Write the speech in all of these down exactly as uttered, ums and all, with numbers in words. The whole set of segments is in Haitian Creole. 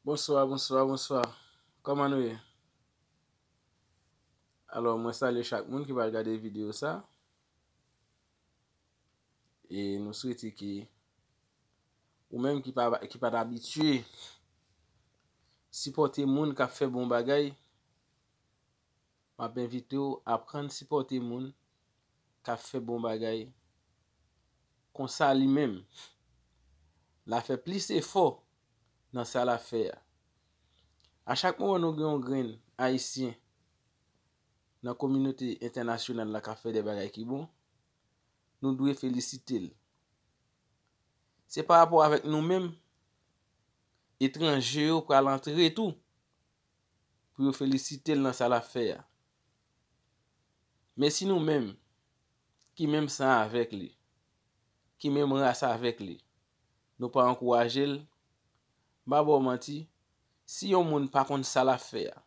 Bonswa, bonswa, bonswa. Kòman nou ye? Alò, mwen salye chak moun ki pral gade videyo sa. E nou swete ke ou menm ki pa, ki pa t abitye sipòte moun k ap fè bon bagay, m ap envite w aprann sipòte moun k ap fè bon bagay. Konsa li menm, l a fè plis efò nan sa l ap fè a. A chak moman nou gen yon grenn Ayisyen nan kominote entènasyonal la k ap fè de bagay ki bon, nou dwe felisite l. Se pa rapò avèk nou menm, etranje yo pral antre tou pou yo felisite l nan sa l ap fè a. Men si nou menm, ki menm san avèk li, ki menm ras avèk li, nou pa ankouraje l, m pa ba w manti, si yon moun pa konn sa l ap fè a,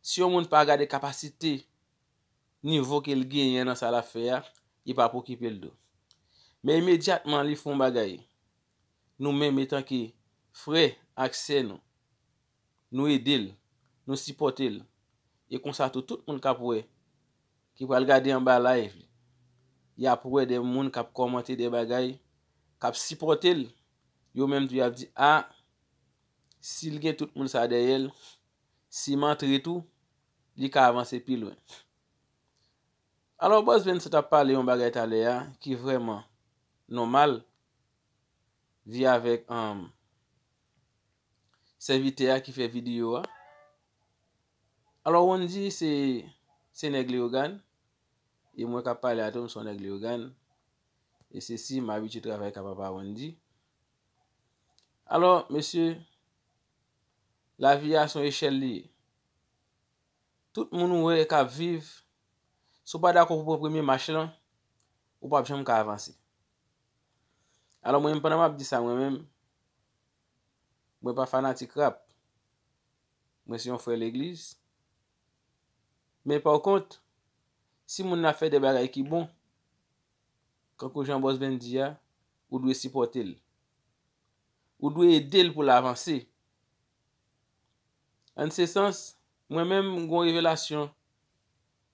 si yon moun pa gade kapasite, nivo ke l genyen nan sa l ap fè a, li p ap okipe l tou. Men imedyatman li fè yon bagay, nou menm etanke frè ak sè nou, nou ede l, nou sipòte l. E konsa tou, tout moun k ap wè, ki pral gade anba live li, y ap wè de moun k ap kòmante de bagay, k ap sipòte l. Yo menm tou y ap di, a, si l gen tout moun sa dèyè l, si m antre tou, li ka avanse pi lwen. Alò, Bòs Ben sa t ap pale yon bagay talè a ki vrèman nòmal, vi avèk, um, sèvitè a ki fè videyo a. Alò, Wendy se, se nèg Leyogàn, e mwen k ap pale a tou, m se yon nèg Leyogàn, e se si m abitye travay ka papa Wendy. Alò, mesye, lavi a se yon echèl li ye. Tout moun ou wè k ap viv, si w pa dakò pou pran premye mach lan, ou p ap janm ka avanse. Alò, mwen menm, pandan m ap di sa, mwen menm, mwen pa fanatik rap. Mwen se yon frè legliz. Men pa kont, si moun nan ap fè de bagay ki bon, kankou jan Bòs Ben di a, ou dwe sipòte l. Ou dwe ede l pou l avanse. An se sans, mwen menm, m gon revelasyon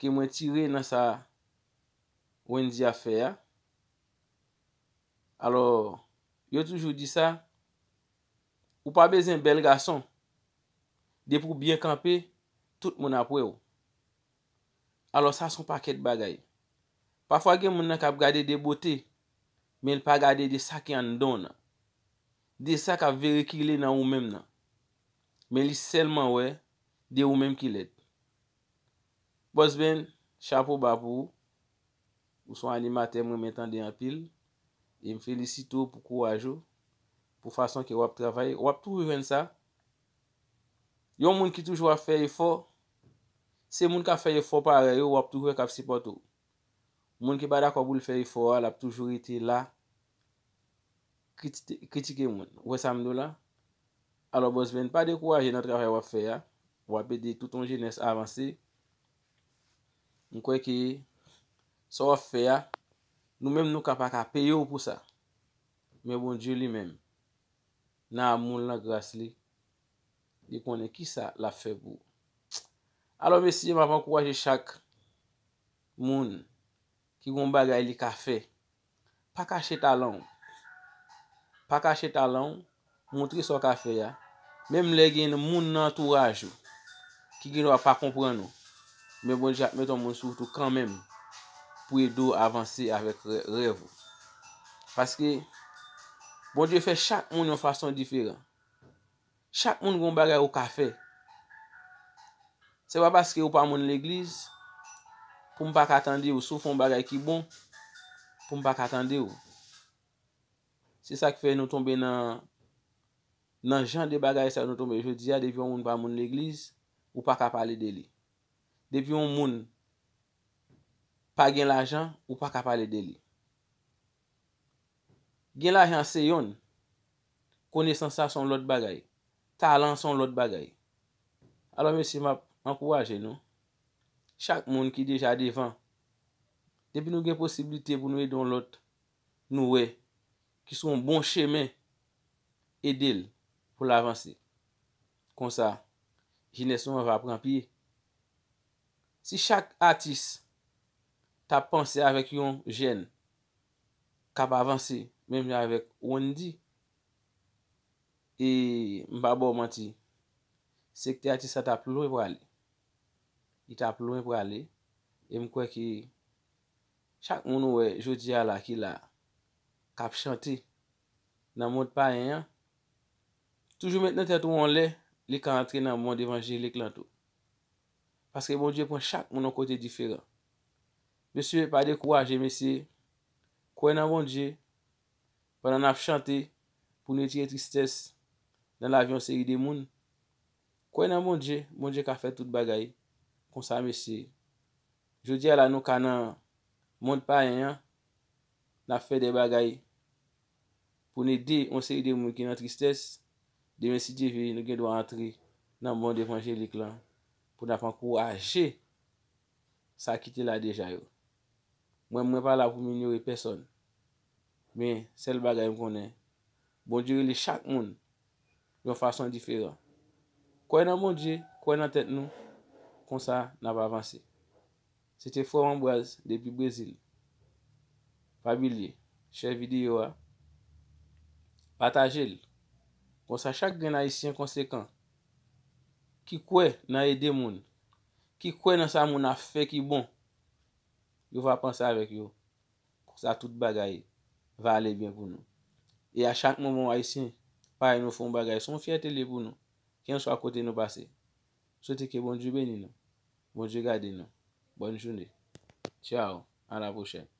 ke mwen tire nan sa Wendy ap fè a. Alò, yo toujou di sa, ou pa bezwen bèl gason. Depi w byen kanpe, tout moun ap wè w. Alò, sa se yon pakèt bagay. Pafwa, gen moun nan k ap gade de bote, men l pa gade de sa ki anndan w nan. De sa k ap verikile nan ou menm nan. Men li sèlman wè de ou menm ki lèd. Bòs Ben, chapo ba pou ou. Ou se yon animatè mwen renmen tande anpil. E m felisite w pou kouraj ou, pou fason ke w ap travay. W ap toujou jwenn sa. Yon moun ki toujou ap fè efò, se moun k ap fè efò parèy ou, w ap toujou wè k ap sipòte w. Moun ki pa dakò pou l fè efò a, l ap toujou rete la, kriti-, kritike moun. Ou wè sa m di w la? Alò, Bòs Ben, pa dekouraje nan travay w ap fè a. W ap ede tout yon jenès avanse. M kwè ke sa w ap fè a, nou menm nou ka pa ka peye w pou sa. Men Bondye li menm, nan amou l, nan gras li, li konnen kisa l ap fè pou ou. Alò, mesye, m ap ankouraje chak moun ki gon bagay li ka fè. Pa kache talan w. Pa kache talan w, montre sa w ka fè a. Menm lè gen moun nan antouraj ou ki gen dwa pa konprann ou, men Bondye ap mete yon moun sou wout ou kanmenm pou ede w avanse avèk rè-, rèv ou. Paske Bondye fè chak moun yon fason diferan. Chak moun gon bagay ou ka fè. Se pa paske ou pa moun legliz pou m pa ka tande w. Si w fè yon bagay ki bon, pou m pa ka tande w. Se sa k fè nou tonbe nan, nan jan de bagay sa yo nou tonbe jodi a. Depi yon moun pa moun legliz, ou pa ka pale de li. Depi yon moun pa gen lajan, ou pa ka pale de li. Gen lajan se yonn, konesans la se yon lòt bagay, talan se yon lòt bagay. Alò, mesye, m ap ankouraje nou, chak moun ki deja devan, depi nou gen posiblite pou nou ede yon lòt, nou wè, ki sou yon bon chemen, ede l. pou l avanse. Konsa, jenès nou an va pran pye. Si chak atis ta panse avèk yon jèn k ap avanse, menm jan avèk Wendy, e m pa ba w manti, sektè atis la t ap lwen prale. Li t ap lwen prale. E m kwè ke chak moun ou wè jodi a la ki la, k ap chante nan mond payen an, toujou met nan tèt ou yon lè li ka antre nan mond evanjelik lan tou. Paske Bondye pran chak moun yon kote diferan. Mesye, pa dekouraje, mesye. Kwè nan Bondye. Pandan n ap chante pou n retire tristès nan lavi yon seri de moun, kwè nan Bondye, Bondye ka fè tout bagay. Konsa, mesye, jodi a la, nou ka nan mond payen an, n ap fè de bagay pou n ede yon seri de moun ki nan tristès. Demen, si Dye vle, nou gen dwa antre nan mond evanjelik lan pou n ap ankouraje sa ki te la deja yo. Mwen, mwen pa la pou m inyore pèsòn. Men, sèl bagay m konnen, Bondye rele chak moun yon fason diferan. Kwè nan Bondye, kwè nan tèt nou, konsa n ap avanse. Se te frè w Anbraz depi Brezil. Pa bliye, share videyo a, pataje l. Konsa chak grenn Ayisyen konsekan ki kwè nan ede moun, ki kwè nan sa moun ap fè ki bon, yo va panse avèk yo. Konsa tout bagay va ale byen pou nou. E a chak moman Ayisyen parèy nou fè yon bagay, se yon fyète li ye pou nou, kèlkeswa kote nou pase. Swete ke Bondye beni nou, Bondye gade nou. Bòn jounen. Tchao, a la pwochèn.